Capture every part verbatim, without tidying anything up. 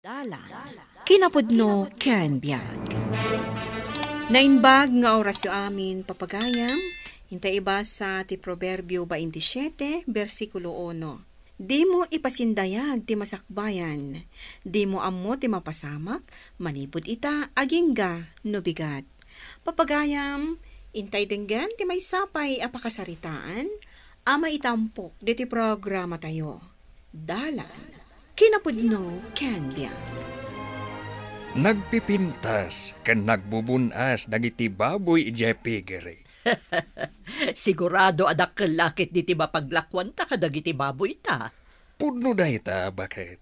Dalan, kinapudno ken biag. Naimbag nga orasyo amin, papagayam, inta ibasa ti Proverbio baintisiete, bersikulo uno. Dimo ipasindayag ti masakbayan, dimo ammo ti mapasamak, manipud ita agingga no bigat. Papagayam, intay denggen ti maysa pay a pakasaritaan a maitampok ditoy programatayo. Dalan, kinapudno ken biag. Nagpipintas ken nagbubun-as dagiti baboy idiay piggery. Sigurado a dakkel la ketdi ti mapaglakuanta kadagiti baboyta. Pudno dayta, baket.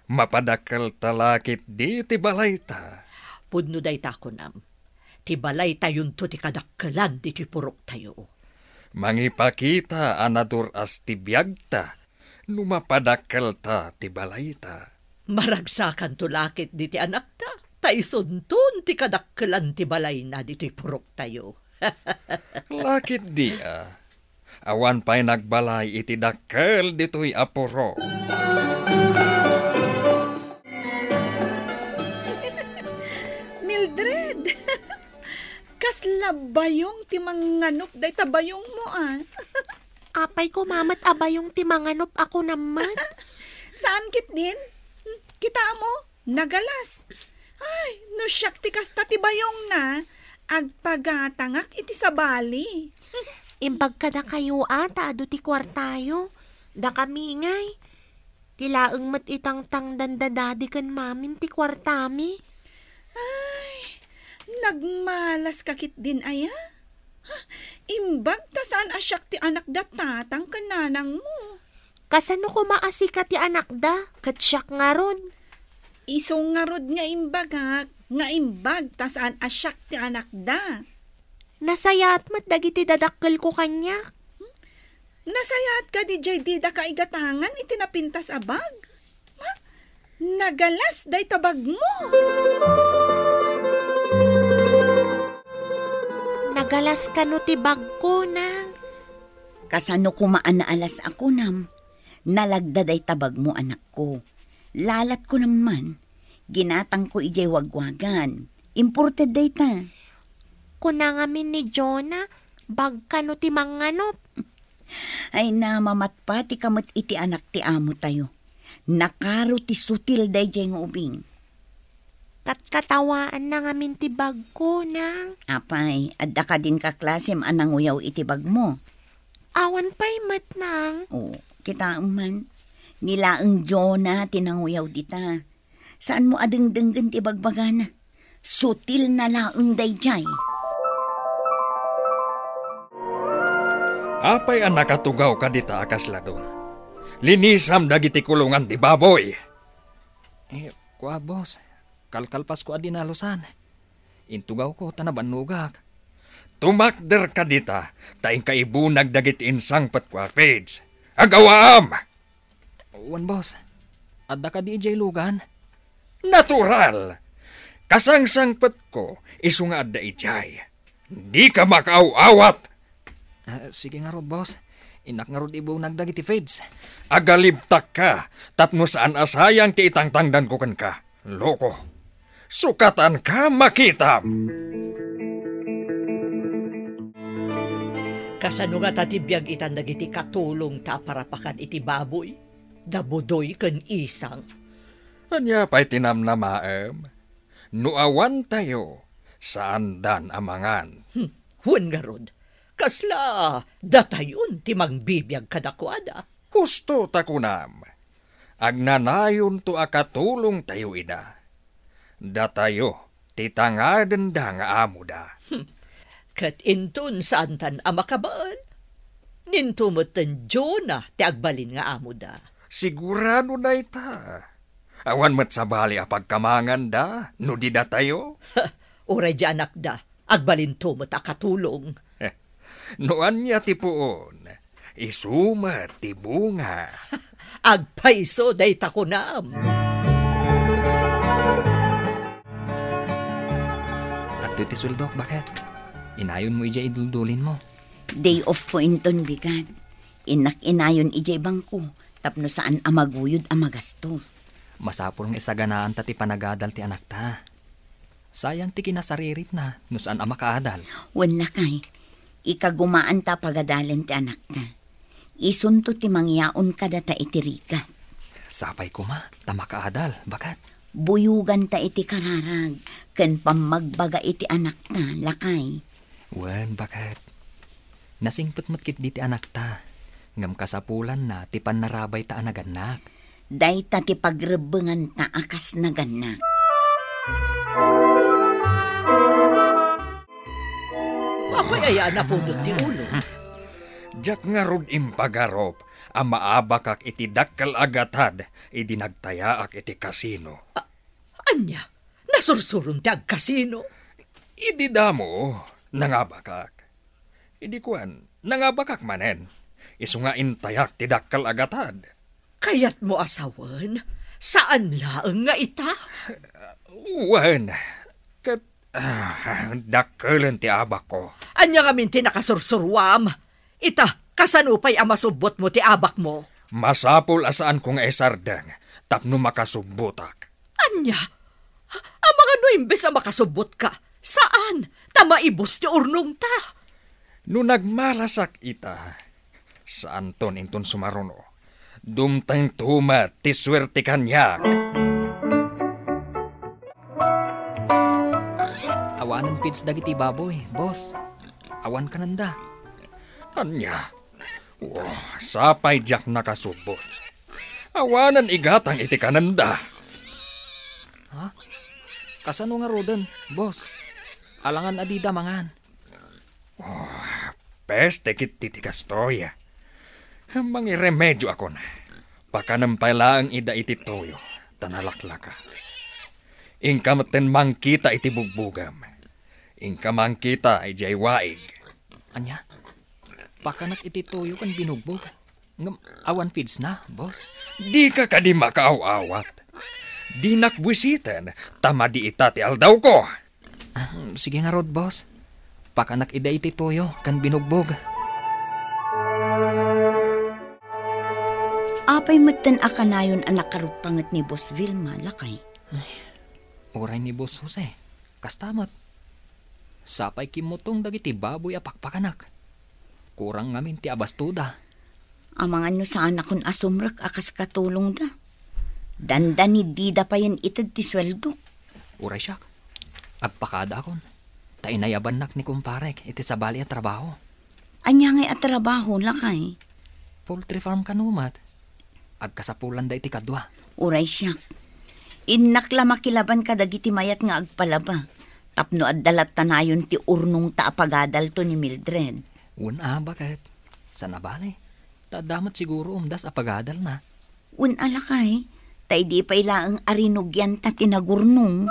Mapadakkelta la ketdi ti balayta. Pudno dayta, kunam. Ti balaytayonto ti kadakkelan ditoy puroktayo. Mangipakita a nadur-as ti biagta no mapadakkelta ti balayta. Maragsakanto la ketdi ti anakta, ta isunton ti kadakkelan ti balayna ditoy puroktayo. La ketdi a. Awan pay nagbalay iti dakkel ditoy a purok. Mildred, kasla bayong ti manganop dayta bayongmo, a. Apay koma met a bayong ti manganop a kunam met? Saan ketdin? Hmm, kitaem, nagalas. Ay, no siak ti kasta ti bayongna, agpagatangak iti sabali. Imbag kadakayo a ta adu ti kuartayo. Dakami ngay. Ti laeng met itangtangdan da Daddy ken Mamim ti kuartami. Ay, nagmalaska ketdin aya? Ha, imbag ta saan a siak ti anak da tatang ken nanangmo. Kasano koma a sika ti anakda, ket siak ngarud? Isu ngarud nga imbagak, nga imbag ta saan a siak ti anakda. Nasayaat met dagiti dadakkelko kaniak. Nasayaat kadi diay dida kaigatangan iti napintas a bag? Ha? Nagalas dayta bagmo! Nagalas kano ti bagko, nang? Kasano koma a naalas a kunam? Nalagda dayta bagmo, anakko. Lalatko naman. Ginatangko idiay wagwagan. Imported dayta. Kuna ngamin ni Jonah, bag kano ti manganop? Ay, na, mamatpatika met iti anak ti amo tayo. Nakaro ti sutil daydiay nga ubing. Katkatawaanna ngamin ti bagko, nang. Apay, adda kadin kaklasem a nanguyaw iti bagmo? Awan pay met, nang. O, kitaem man. Ni laeng Jonah ti nanguyaw dita. Saanmo a dengdenggen ti bagbagana? Sutilna laeng daydiay. Apay a nakatugawka dita a kasla, Don? Linisam dagiti kulongan ti baboy. Eh, kua, boss. Kalkalpasko a dinalusan. Intugawko ta nabannogak. Tumakderka dita, ta inka ibunag dagiti insangpetko a feeds. Agawaam! Wen, boss. Adda kadi idiay lugan? Natural! Kasangsangpetko, isu nga adda idiay. Dika makaaw-awat! Ah, sige ngarud, boss. Innak ngarud ibunag dagiti feeds. Agalibtakka, tapno saan a sayang ti itangtangdanko kenka. Loko. Sukatanka, makitam! Kasano ngata ti biag itan dagiti katulongta a parapakan iti baboy, da Budoy ken Isang? Ania pay ti namnamaem? No awan tayo, saandan a mangan. Hmm, wen ngarud, kasla datayon ti mangbibiag kadakuada? Husto ta kunam, agnanayonto a katulongtayo ida. Datayo ti tangadenda nga amoda. Hmm. Ket inton saantan a makabael, ninto metten Jonah ti agbalin nga amoda. Sigurado dayta. Awan met sabali a pagkamanganda no di datayo. Uray di anakda, agbalinto met a katulong. No ania ti puon, isu met ti bunga. Agpayso dayta kunam. Adtoy ti sueldok, baket. Inayonmo idiay iduldulinmo. Day off ko inton, bigat. Innak inayon idiay bangko tapno saan a maguyod a magasto. Masapul nga isaganaanta ti panagadal ti anakta. Sayang ti kinasariritna no saan a makaadal. Wen, lakay, ikagumaanta a pagadalen ti anakta. Isunto ti mangyaon kadata iti rigat. Sapay koma ta makaadal, baket. Buyoganta iti kararag ken pammagbaga iti anakta, lakay. Wen, baket. Nasingpet met ketdi ti anakta, ngem kasapulanna ti pannarabayta a nagannak. Dayta ti pagrebbenganta a kas nagannak. Apay aya a napudot ti ulo? Diak ngarud impagarup a maabakak iti dakkel a gatad idi nagtayaak iti kasino. A-, ania? Nasursurom ti agkasino? Idi damo, nangabakak. Idi kuan, nangabakak manen. Isu nga intayak ti dakkel a gatad. Kayatmo a sawen? Saan laeng nga ita? Wen, ket, ah, dakkelen ti abakko. Ania ngamin ti nakasursuruam? Ita, kasano pay a masubbotmo ti abakmo? Masapul a saanko nga isardeng tapno makasubbotak. Ania? Amangan no imbes a makasubbotka, saan ta maibus ti urnongta? No nagmalasak ita, saanton inton sumaruno. Dumtengto met ti suerte kaniak. Awanen feeds dagiti baboy, boss. Awan kanenda. Ania? Oh, sapay diak nakasubbot. Awanen igatang iti kanenda. Ha? Kasano ngaruden, boss? Alangan a dida mangan. Oh, peste ketdi ti kastoy. Mangiremedioakon. Pakanem pay laeng ida iti toyo, ta nalaklaka. Inka metten mangkita iti bugbugam. Inka mangkita idiay waig. Ania? Pakanak iti toyo ken binugbog. Ngem awan feedsna, boss? Dika kadi makaaw-awat. Dinak buisiten, ta madi ita ti aldawko. Ah, sige ngarud, boss. Pakanak ida iti toyo ken binugbog. Apay metten a kanayon a nakaruppanget ni Boss Vilma, lakay? Ay, uray ni Boss Jose. Kasta met. Sapay kimmutong dagiti baboy a pakpakanak. Kurang ngamin ti abastoda. Amangan no saanakon a sumrek a kas katulongda. Dandani dida payen ited ti sueldok. Uray siak, agpakadaakon. Ta inayabannak ni kumparek iti sabali a trabaho. Ania ngay a trabaho, lakay? Poultry farm kano met. Agkasapulanda iti kadua. Uray siak. Innak la makilaban kadagiti mayat nga agpalaba. Tapno adda latta nayon ti urnongta a pagadalto ni Mildred. Wen a, baket. Saan a bale. Ta adda met siguro umdas a pagadalna. Wen a, lakay, ta idi pay laeng a rinugianta ti nagurnong.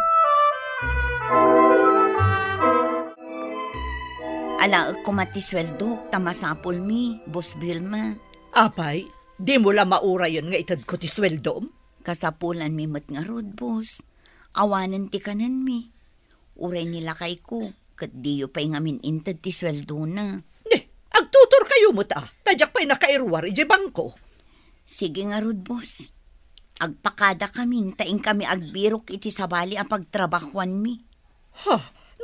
Alaek koma ti sueldok ta masapulmi, Boss Vilma. Apay, dimo la maurayen nga itedko ti sueldom? Kasapulanmi met ngarud, Boss. Awanen ti kanenmi. Uray ni lakayko, ket diyo pay ngamin inted ti sueldona. Ni, agtuturkayo met a, ta diak pay nakairuar idiay bangko. Sige ngarud, boss. Agpakadakamin ta inkami agbirok iti sabali a pagtrabahuanmi. Ha,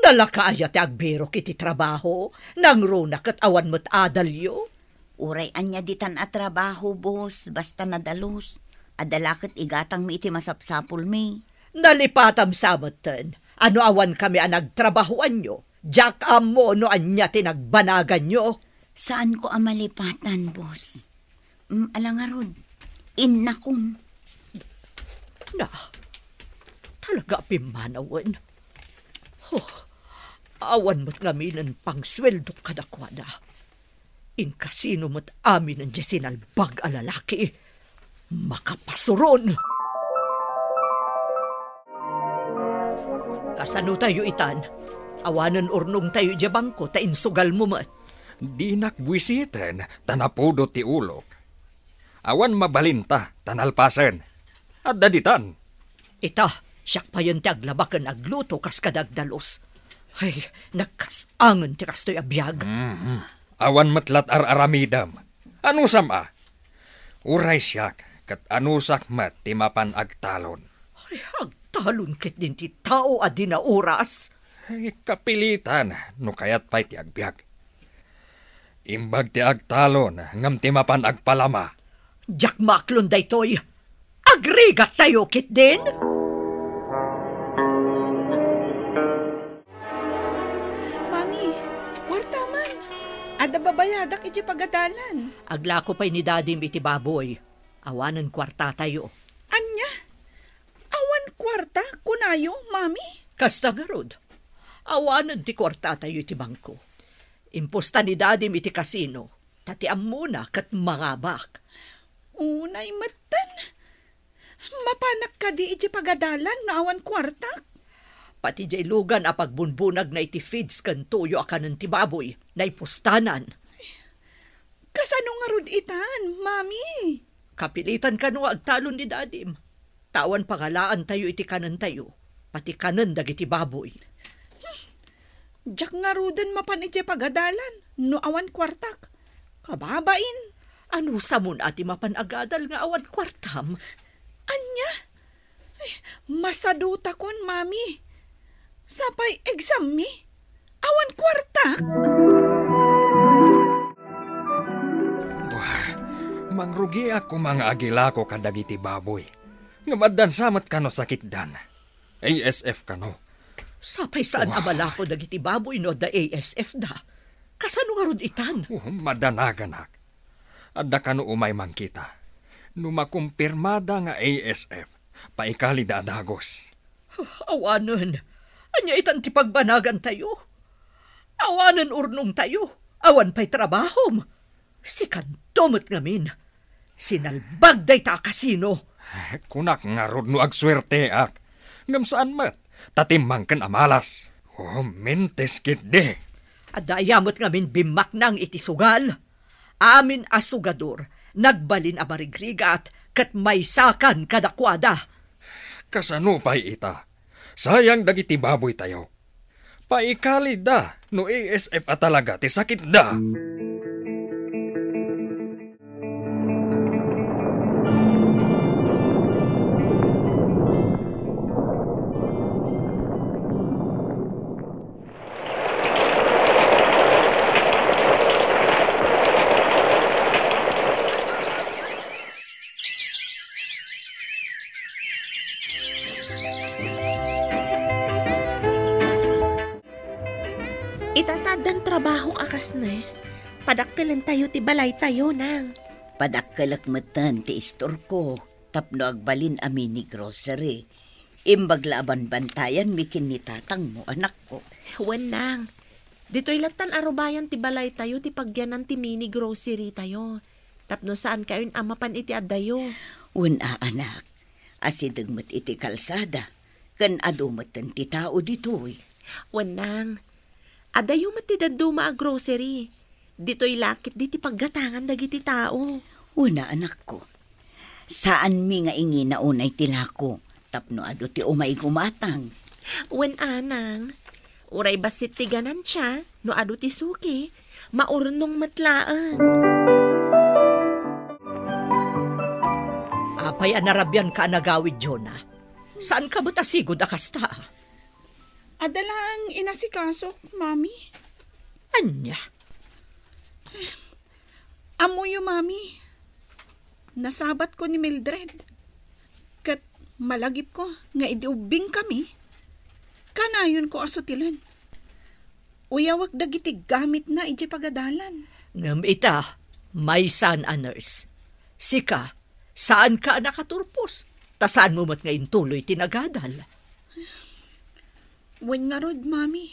nalaka aya ti agbirok iti trabaho, nangruna ket awan met adalyo? Uray ania ditan a trabaho, boss, basta nadalus. Adda la ket igatangmi iti masapsapulmi. Nalipatam sa metten, a no awankami a nagtrabahoanyo, diak ammo no ania ti nagbanaganyo. Saanko a malipatan, boss. Mm, ala ngarud, innakon. Na, talaga a pimmanawen. Huh, awan met ngaminen pangsueldok kadakuada. Inkasino met aminen diay sinalbag a lalaki. Makapasuron! Kasano tayo itan? Awanen urnongtayo idiay bangko ta insugalmo met. Dinak buisiten ta napudot ti ulok. Awan mabalinta ta nalpasen. Adda ditan. Ita, siak payen ti aglaba ken agluto kas kadagdalus. Ay, nagkas-angen ti kastoy a biag. Mhm. Awan met lat ar-aramidem. Anusam a? Uray siak, Ket anusak met ti mapan agtalon. Ay, agtalon ketdin ti tao a di nauras? Ay, kapilitan no kayat pay ti agbiag. Imbag ti agtalon ngem ti mapan agpalama. Diak maaklon daytoy. Agrigattayo ketdin? Mami, kuarta man. Adda babayadak iti pagadalan. Aglako pay ni Dadim iti baboy. Awanen kuartatayo. Ania? Awan kuarta, kunayo, Mami? Kasta ngarud. Awanen ti kuartatayo iti bangko. Impusta ni Dadim iti kasino, ta ti ammona ket mangabak. Unay metten. Mapanak kadi iti pagadalan nga awan kuartak? Pati diay lugan a pagbunbunagna iti feeds ken toyo a kanen ti baboy, naipustanan. Kasano ngarud itan, Mami? Kapilitan kano nga agtalon ni Dadim. Ta awan pangalaantayo iti kanentayo, pati kanen dagiti baboy. Diak ngaruden mapan idiay pagadalan no awan kuartak. Kababain. Anusamon a ti mapan agadal nga awan kuartam? Ania? Ay, masadutakon, Mami. Sapay exam mi? Awan kuartak? Wah, mangrugiak koma nga agilako kadagiti baboy. Ngem addan sa met kano sakitdan. A S F kano. Sapay saan a Wah. malako dagiti baboy no adda A S F da. Kasano ngarud itan? Oh, madanaganak. Adda kano umay mangkita. No makumpirmada nga A S F, paikalida a dagus. Awanen. Ania itan ti pagbanagantayo? Awanen urnongtayo. Awan pay trabahom. Sikanto met ngamin. Sinalbag dayta a kasino. Kunak ngarud no agsuerteak. Ngem saan met, ta timmangken a malas. Oh, mintis ketdi. Adda aya met ngamin bimmaknang iti sugal. Amin a sugador, nagbalin a marigrigat, ket maysakan kadakuada. Kasano pay ita? Sayang dagiti baboytayo. Paikalida no A S F a talaga ti sakitda. Ita ta addan trabahok a kas nurse, padakkelentayo ti balaytayo, nang. Padakkelek metten ti istorko tapno agbalin a mini grocery. Imbag la a banbantayanmi ken ni tatangmo, anakko. Wen, nang. Ditoy lattan a rubayan ti balaytayo ti pagyanan ti mini grocery tayo. Tapno saan kayon a mapan iti addayo. Wen a, anak. Asideg met iti kalsada. Ken adu metten ti tao ditoy. Wen, nang. Adayo met ti dadduma a grocery. Ditoy la ketdi ti paggatangan dagiti tao. Wen a, anakko. Saanmi nga ingina unay ti lako tapno adu ti umay gumatang. Wen a, nang. Uray bassit ti ganansya, no adu ti suki, maurnong met laeng. Apay a narabianka a nagawid, Jonah? Saanka met a sigud a kasta? Adda laeng inasikasok, Mami. Ania? Ammoyo, Mami. Nasabatko ni Mildred. Ket malagipko nga idi ubbingkami, kanayonko a sutilen. Uyawek dagiti gamitna idiay pagadalan. Ngem ita, maysan a nurse. Sika, saanka a nakaturpos, ta saanmo met nga intuloy ti nagadal. Wen ngarud, Mami.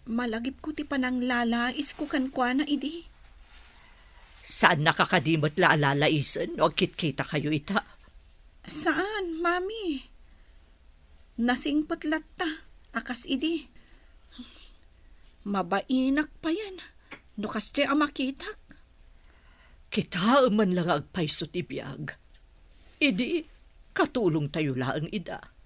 Malagipko ti pananglalaisko kenkuana idi. Saannaka kadi met la a lalaisen no agkitkitakayo ita? Saan, Mami. Nasingpet latta a kas idi. Mabainak payen no kasdiay a makitak. Kitaem man la nga agpayso ti biag. Idi, katulongtayo laeng ida.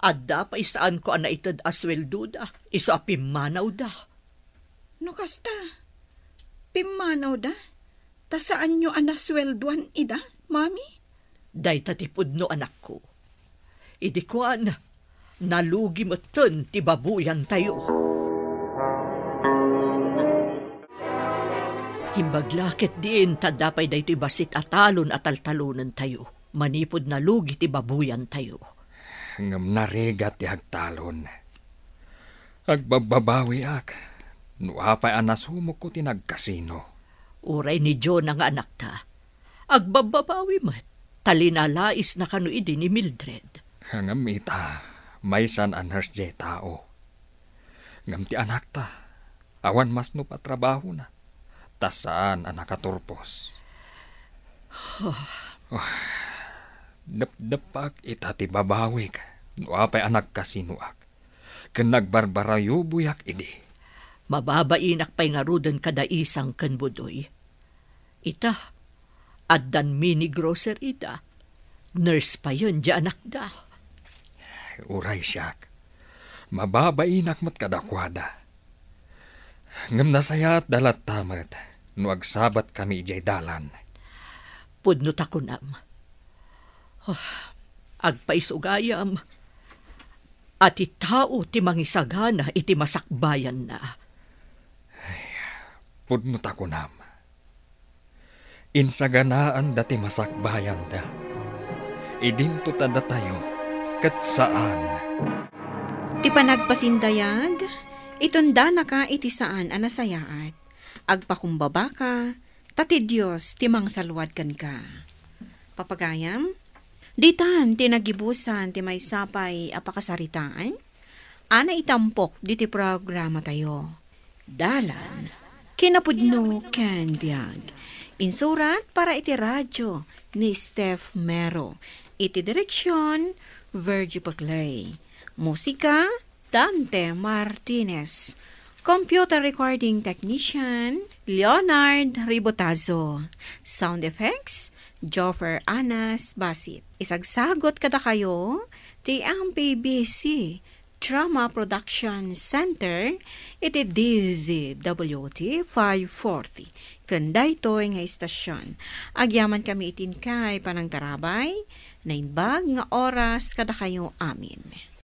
Adda pay saanko a naited a sueldoda, isu a pimmanawda. No kasta, pimmanawda, ta saanyo a nasueldoan ida? Mami? Dayta ti pudno, anakko. Idi kuan, nalugi metten ti babuyantayo. Imbag la ket diin ta adda pay daytoy bassit a talon a taltalonentayo manipud nalugi ti babuyantayo. Ngem narigat ti agtalon. Agbabbabawiak no apay a nasumokko ti nagkasino. Uray ni Jonah nga anakta, agbabbabawi met, ta linalaisna kano idi ni Mildred. Ngem ita, maysan a nurse diay tao. Ngem ti anakta, awan masnop a trabahona, ta saan a nakaturpos. Oh, depdeppak ita ti babawik no apay a nagkasinoak, ken nagbarbarayuboyak idi. Mababainak pay ngaruden kada Isang ken Budoy. Ita, addan mini grocery da. Nurse payen diay anakda. Uray siak, mababainak met kadakuada. Ngem nasayaatda latta met no agsabatkami idiay dalan. Pudno ta kunam. Oh, agpaisugayam a ti tao ti mangisagana iti masakbayanna. Pudno ta kunam. Insaganaanda ti masakbayanda. Idinto ta datayo ket saan. Ti panagpasindayag, itundanaka iti saan a nasayaat. Agpakumbabaka, ta ti Dios ti mangsalluad kenka. Papagayam, ditan ti nagibusan ti maysa pay a pakasaritaan a naitampok ditoy programatayo. Dalan, kinapudno ken biag. Insurat para iti radio ni Steph Mero. Iti direksyon, Virgie Paclay. Musika, Dante Martinez. Computer recording technician, Leonard Ribotazo. Sound effects, Joffer Anas Basit. Isagsagot kadakayo ti M P B C Drama Production Center iti D Z W T five forty. Ken daytoy nga istasyon, agyamankami iti inkay panangtarabay, naimbag nga oras kadakayo amin.